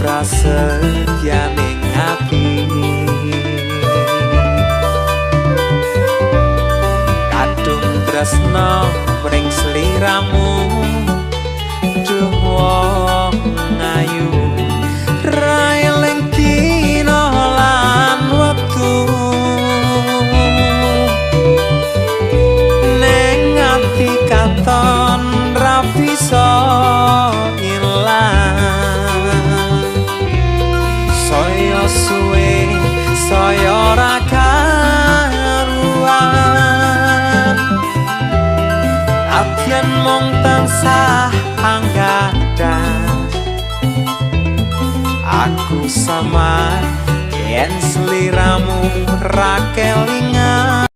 Prasetyaning ati. Kadung tresno mring sliramu, duh wong ayu, ra eling dina lan wektu. Ning ati katon ra bisa ilang, saya suwe saya ora karuan. Abyan mung tansah anggadah, aku sama yen sliramu ra kelingan.